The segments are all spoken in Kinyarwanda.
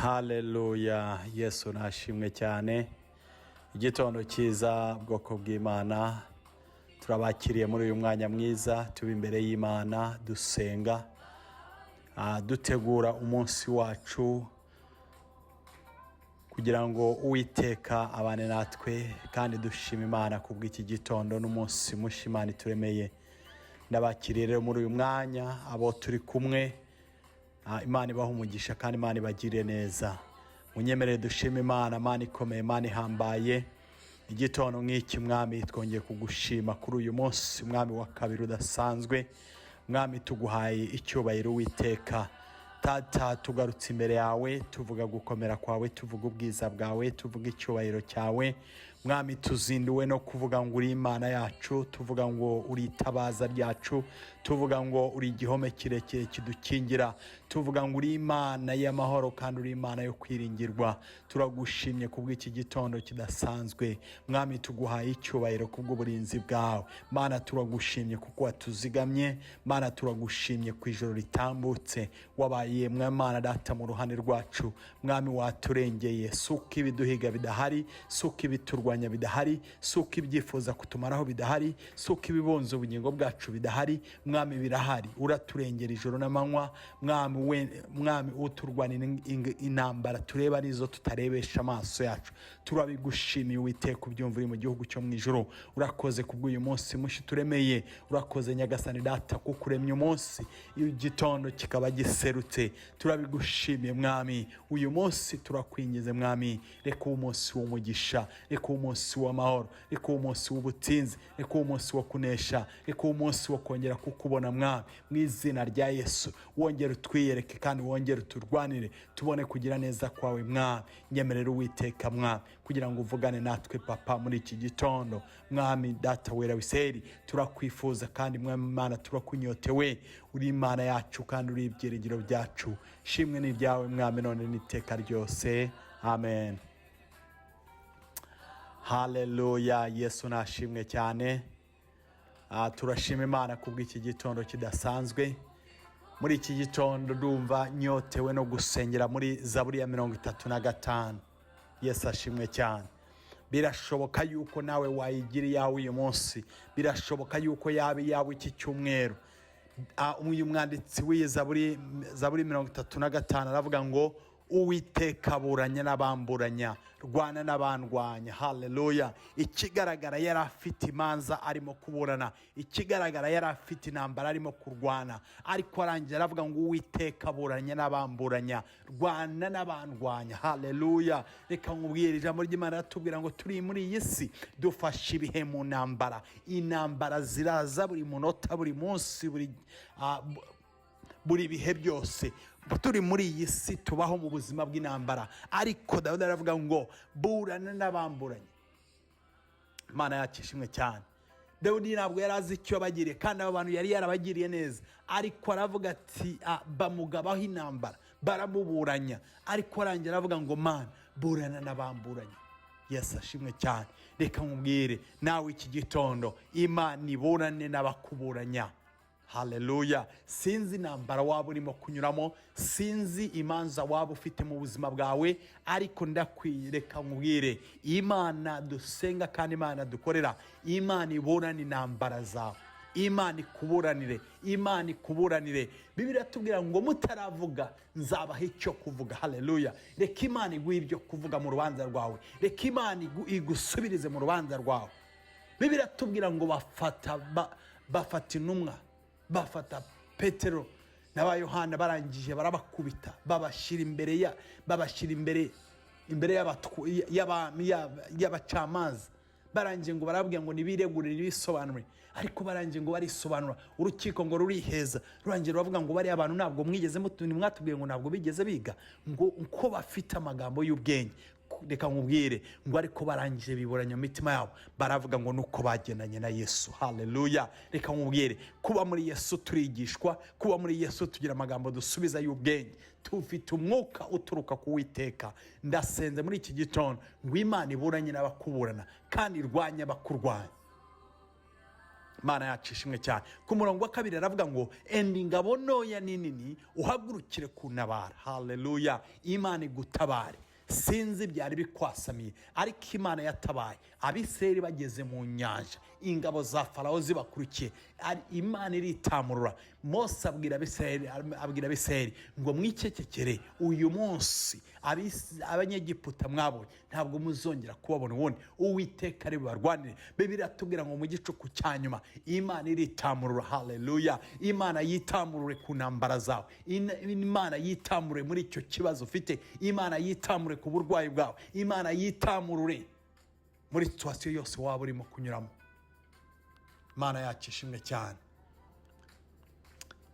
Haleluya, Yesu nashimwe cyane. Igitondo cyiza, bwoko bw'Imana, turabakiriye muri uyu mwanya mwiza tuba imbere y'Imana dusenga, dutegura umunsi wacu kugira ngo Uwiteka abane natwe, kandi dushima Imana kubw'iki gitondo n'umunsi mushya Imana ituremeye. Ndabakiriye rero muri uyu mwanya abo turi kumwe. Imana ibaha umugisha kandi Imana ibagirire neza. Munyemerere dushime Imana, Imana ikomeye, Imana ihambaye. Igitondo nk'iki, Mwami, twongeye kugushima kuri uyu munsi, Mwami wa kabiri udasanzwe. Mwami, tuguhaye icyubahiro. Uwiteka Tata, tugarutse imbere yawe tuvuga gukomera kwawe, tuvuga ubwiza bwawe, tuvuga icyubahiro cyawe. Mwami, tuzinduwe no kuvuga ngo uri Imana yacu, tuvuga ngo uri itabaza ryacu, tuvuga ngo uri igihome kirekire kidukingira, tuvuga ngo uri Imana y'amahoro kandi uri Imana yo kwiringirwa. Turagushimye kubw'iki gitondo kidasanzwe. Mwami, tuguhaye icyubahiro kubw'uburinzi bwawe. Mana, turagushimye kuko watuzigamye. Mana, turagushimye ku ijoro ritambutse wabaye, Mwana Data, mu ruhande rwacu. Mwami, waturengeye. Si uko ibiduhiga bidahari, si uko ibiturwanya bidahari, si uko ibyifuza kutumaraho bidahari, si uko ibibunza ubugingo bwacu bidahari. Mwami, birahari, uraturengera ijoro n'amanywa. Mwami we, Mwami uturwanira intambara tureba n'izo tutarebesha amaso yacu. Turabigushimiye, Uwiteka ubyumva uri mu gihugu cyo mu ijoro. Urakoze kubw'uyu munsi mushya uturemeye. Urakoze, Nyagasani Data, kuko uremye umunsi, igitondo kikaba giserutse. Turabigushimiye, Mwami. Uyu munsi turakwingize, Mwami, reka ube umunsi w'umugisha, reka ube umunsi w'amahoro, reka ube umunsi w'ubutsinzi, reka ube umunsi wo kunesha, reka ube umunsi wo kongera kukubona. Mwami, mu izina rya Yesu, wongere utwiyereke kandi wongere uturwanire, tubone kugira neza kwawe. Mwami, nyemerera, Uwiteka Mwami, kugira ngo uvugane natwe, Papa, muri iki gitondo. Mwami Data wera wiseri, turakwifuza kandi, Mwami Imana, turakunyotewe. Uri Imana yacu kandi uri ibyiringiro byacu. Shimwe ni iryawe, Mwami, none n'iteka ryose. Amen. Haleluya, Yesu nashimwe cyane. Turashima Imana kubw'iki gitondo kidasanzwe. Muri iki gitondo ndumva nyotewe no gusengera muri Zaburi ya 35. Yesu ashimwe cyane. Birashoboka yuko nawe wayigira iyawe uyu munsi, birashoboka yuko yaba iyawe iki cyumweru. Uyu mwanditsi w'iyi Zaburi, Zaburi 35, aravuga ngo: "Uwiteka aburanya n'abamburanya, rwana n'abandwanya." Haleluya! Ikigaragara, yari afite imanza arimo kuburana, ikigaragara, yari afite intambara arimo kurwana, ariko arangira aravuga ngo: "Uwiteka aburanya n'abamburanya, rwana n'abandwanya." Haleluya! Reka nkubwire, ijambo ry'Imana riratubwira ngo turi muri iyi si dufashe ibihe mu ntambara. Intambara ziraza buri munota, buri munsi, buri bihe byose. Turi muri iyi si, tubaho mu buzima bw'intambara, ariko Dawidi aravuga ngo: "Burana n'abamburanye." Imana yacu ishimwe cyane. Dawidi ntabwo yari azi icyo yabagiriye, kandi aba bantu yari yarabagiriye neza, ariko aravuga ati bamugabaho intambara, baramuburanya, ariko arangira aravuga ngo: "Mana, burana n'abamburanya." Yesu ashimwe cyane. Reka nkubwire nawe iki gitondo, Imana iburane n'abakuburanya. Haleluya! Sinzi intambara waba urimo kunyuramo, sinzi imanza waba ufite mu buzima bwawe, ariko ndakwireka nkubwire, Imana dusenga kandi Imana dukorera, Imana iburana intambara zawe. Imana ikuburanire, Imana ikuburanire. Bibiliya iratubwira ngo: "Mutaravuga nzabaha icyo kuvuga." Haleluya! Reka Imana iguhe ibyo kuvuga mu rubanza rwawe, reka Imana igusubirize mu rubanza rwawe. Bibiliya iratubwira ngo bafata intumwa, bafata Petero n'aba Yohana, barangije barabakubita, babashyira imbere y'abami, y'abacamanza. Barangije ngo barababwira ngo nibiregure, nibisobanure, ariko barangije ngo barisobanura, urukiko ngo ruriheza, rurangiye ruravuga ngo: "Bariya abantu ntabwo mwigeze mwatubwiye ngo ntabwo bigeze biga, ngo ko bafite amagambo y'ubwenge." Reka nkubwire ngo ariko barangije biburanya mu mitima yabo, baravuga ngo nuko bagendanye na Yesu. Haleluya! Reka nkubwire, kuba muri Yesu turigishwa, kuba muri Yesu tugira amagambo dusubiza y'ubwenge, tufite umwuka uturuka ku Witeka. Ndasenze muri iki gitondo ngo Imana iburanye n'abakuburana kandi irwanye abakurwanya. Imana yacu ishimwe cyane. Ku murongo wa 2 aravuga ngo enda ingabo ntoya n'inini, uhagurukire kuntabara. Haleluya! Imana igutabare. Sinzi byari bikwasamiye, ariko Imana yatabaye Abisirayeli bageze mu nyanja, ingabo za Farawo zibakurikiye. Imana iritamurura. Mose abwira Abisirayeli ngo mwicecekere, uyu munsi Abanyegiputa mwabonye ntabwo muzongera kubabona ubundi, Uwiteka ari bubarwanire. Bibiliya iratubwira ngo mu gicuku cya nyuma Imana iritamurura. Haleluya! Imana yitamurure ku ntambara zawe. Imana yitamurure muri icyo kibazo ufite. Imana yitamurure ku burwayi bwawe. Imana yitamurure muri situation yose waba urimo kunyuramo. Imana yacu ishimwe cyane.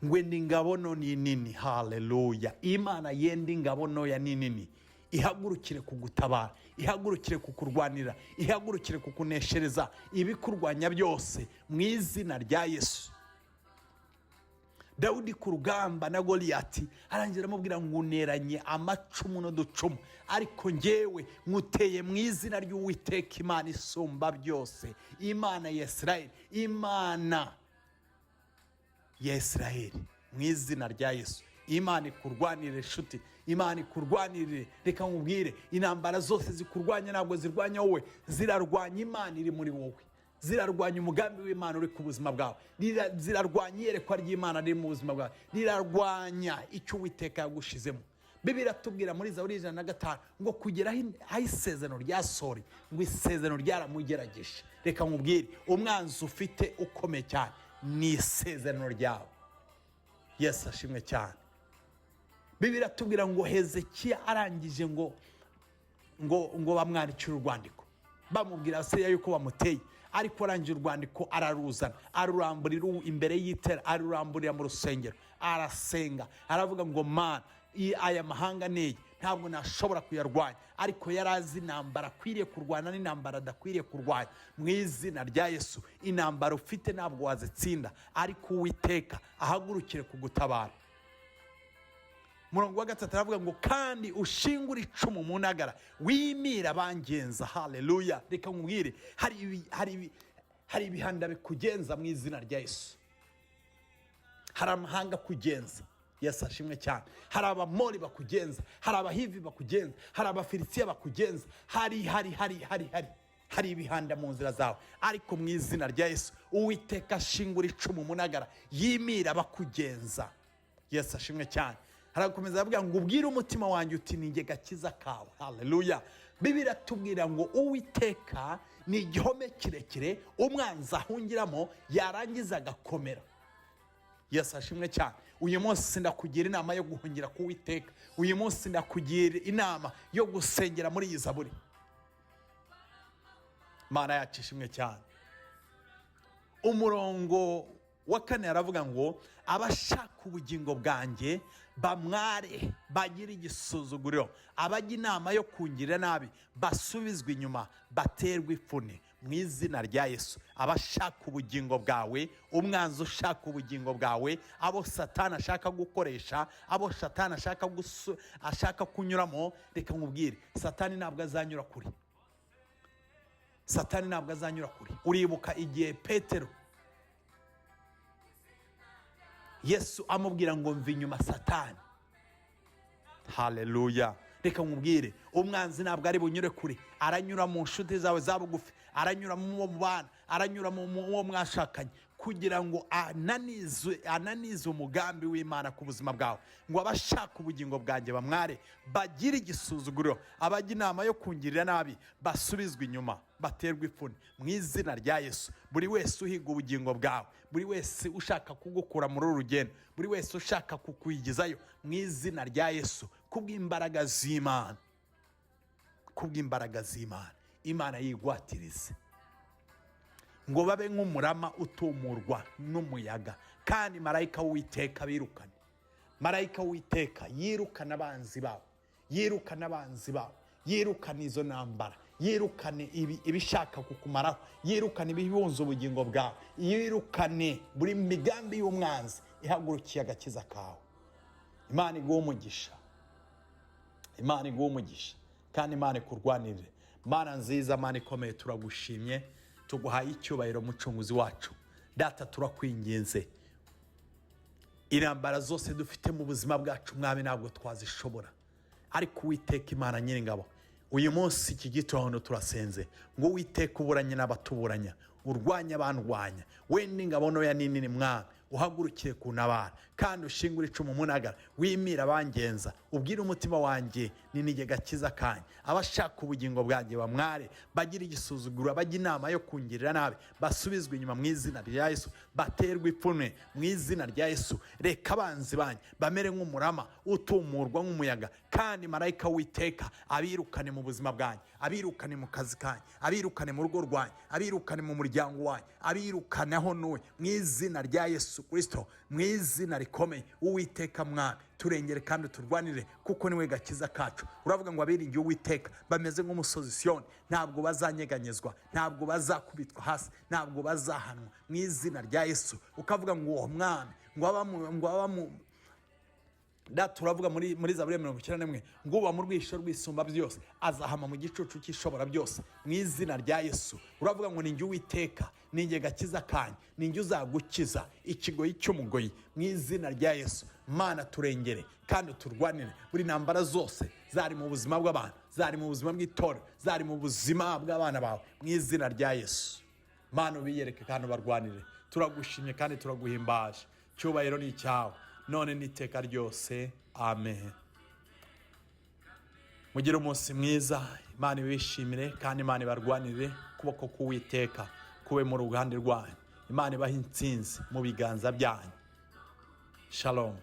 Ngo ni ingabo nto ni nini. Haleluya! Imana yenda ingabo ntoya ni nini, ihagurukire kugutabara, ihagurukire kukurwanira, ihagurukire kukuneshereza ibikurwanya byose mu izina rya Yesu. Dawudi ku rugamba na Goliyati, arangira amubwira ngo uneranye amacumu n'uducumu, ariko ngewe nkuteye mu izina ry'Uwiteka, Imana isumba byose, Imana ya Isirayeli, Imana ya Isirayeli. Mu izina rya Yesu, Imana ikurwanirire, inshuti, Imana ikurwanirire. Reka nkubwire, intambara zose zikurwanya ntabwo zirwanya wowe, zirarwanya Imana iri muri wowe, zirarwanya umugambi w'Imana uri ku buzima bwawe, zirarwanya iyerekwa ry'Imana riri mu buzima bwawe, rirarwanya icyo Uwiteka yagushizemo. Bibiliya iratubwira muri Zaburi 105 ngo kugera aho isezerano ryasohoreye, ngo isezerano ryaramugerageje. Reka nkubwire, umwanzi ufite ukomeye cyane ni isezerano ryawe. Yesu ashimwe cyane. Bibiliya iratubwira ngo Hezekiya arangije ngo bamwandikire urwandiko, bamubwira se yuko bamuteye, ariko arangije urwandiko araruzana, aruramburira imbere y'itera, aruramburira mu rusengero, arasenga, aravuga ngo Mana, aya mahanga neye ntabwo nashobora kuyarwanya. Ariko yari azi intambara akwiriye kurwana n'intambara adakwiriye kurwanya. Mu izina rya Yesu, intambara ufite ntabwo wazitsinda, ariko Uwiteka ahagurukire kugutabara. Murongo wa 3 aravuga ngo kandi ushingure icumu mu ntagara, wimire abangenza. Haleluya! Reka nkubwire, hari ibihanda bikugenza. Mu izina rya Yesu, hari amahanga akugenza. Yesu ashimwe cyane. Hari Abamori bakugenza, hari Abahivi bakugenza, hari Abafilisitiya bakugenza, hari hari hari hari hari hari ibihanda mu nzira zawe. Ariko mu izina rya Yesu, Uwiteka ashingura icumu mu ntagara, yimira abakugenza. Yesu ashimwe cyane. Harakomeza aravuga ngo ubwire umutima wanjye uti ni njye gakiza kawe. Haleluya! Bibiliya iratubwira ngo Uwiteka ni igihome kirekire umwanzi ahungiramo, yarangiza agakomera. Yesu ashimwe cyane. Uyu munsi ndakugira inama yo guhungira ku Uwiteka. Uyu munsi ndakugira inama yo gusengera muri iyi zaburi. Mana yacu ishimwe cyane. Umurongo wa 4 aravuga ngo abashaka ubugingo bwanjye bamware, bagire igisuzuguriro, abajya inama yo kungirira nabi basubizwe inyuma, baterwe ipfunwe. Mu izina rya Yesu, abashaka ubugingo bwawe, umwanzi ushaka ubugingo bwawe, abo Satani ashaka gukoresha, abo Satani ashaka kunyuramo, reka nkubwire, Satani ntabwo azanyura kure. Satani ntabwo azanyura kure. Uribuka igihe Petero, Yesu amubwira ngo mva inyuma, Satani? Haleluya! Reka nkubwire, umwanzi ntabwo ari bunyure kure. Aranyura mu nshuti zawe za bugufi, aranyura mu wo mubana, aranyura mu wo mwashakanye, kugira ngo ananize umugambi w'Imana ku buzima bwawe. Ngo abashaka ubugingo bwanjye bamware, bagire igisuzuguriro, abajya inama yo kungirira nabi basubizwe inyuma, baterwe ipfunwe. Mu izina rya Yesu, buri wese uhiga ubugingo bwawe, buri wese ushaka kugukura muri uru rugendo, buri wese ushaka kukwigizayo, mu izina rya Yesu, kubw'imbaraga z'Imana, kubw'imbaraga z'Imana, Imana yigwatirize. Ngo babe nk'umurama utumurwa n'umuyaga, kandi marayika w'Uwiteka birukane. Marayika w'Uwiteka yirukana abanzi bawe, yirukana abanzi bawe, yirukana izo ntambara, yirukane ibishaka kukumaraho, yirukane ibibunza ubugingo bwawe, yirukane buri migambi y'umwanzi ihagurukiye agakiza kawe. Imana iguhe umugisha, Imana iguhe umugisha, kandi Imana ikurwanirire. Mana nziza, Mana ikomeye, turagushimye, tuguhaye icyubahiro, Mucunguzi wacu. Data, turakwinginze, intambara zose dufite mu buzima bwacu, Mwami, ntabwo twazishobora. Ariko Uwiteka Imana Nyiringabo, uyu munsi, iki gitondo, turasenze ngo Uwiteka uburanye n'abatuburanya, urwanya abandwanya. Wenda ingabo ntoya n'inini, Mwami, uhagurukire kuntabara kandi ushingure icumu munagara, wimira abangenza. Ubwire umutima wanjye ni gakiza kanjye. Abashaka ubugingo bwanjye bamware, bagira igisuzuguro, bajya inama yo kungirira nabi, basubizwe inyuma mu izina rya Yesu, baterwe ipfunwe mu izina rya Yesu. Reka abanzi banjye bamere nk'umurama utumurwa nk'umuyaga, kandi marayika w'Iteka abirukane mu buzima bwanjye, abirukane mu kazi kanjye, abirukane mu rugo rwanjye, abirukane mu muryango wanjye, abirukane aho ntuye mu izina rya Yesu Kirisito, mu izina rikomeye. Uwiteka Mwami, turengere kandi turwanire, kuko niwe gakiza kacu. Uravuga ngo abiringiye Uwiteka bameze nk'umusozi Siyoni, ntabwo bazanyeganyezwa, ntabwo bazakubitwa hasi, ntabwo bazahanwa mu izina rya Yesu. Ukavuga ngo uwo Mwami ngo aba mu Data, turavuga muri Zaburi ya 91 ngo uba mu rwisho rw'Isumba Byose azahama mu gicucu cy'Ishobora Byose mu izina rya Yesu. Uravuga ngo ni njye Uwiteka, ni njye gakiza kanyu, ni njye uzagukiza ikigoyi cy'umugoyi mu izina rya Yesu. Mana, turengere kandi turwanire buri ntambara zose zari mu buzima bw'abantu, zari mu buzima bw'itorero, zari mu buzima bw'abana bawe mu izina rya Yesu. Mana, ubiyereke kandi ubarwanire. Turagushimye kandi turaguhimbaje. Cyubahiro ni icyawe none n'iteka ryose. Amen. Mugire umunsi mwiza. Imana ibishimire kandi Imana ibarwanire. Ukuboko k'Uwiteka kube mu ruhande rwanyu. Imana ibahe intsinzi mu biganza byanyu. Shalom.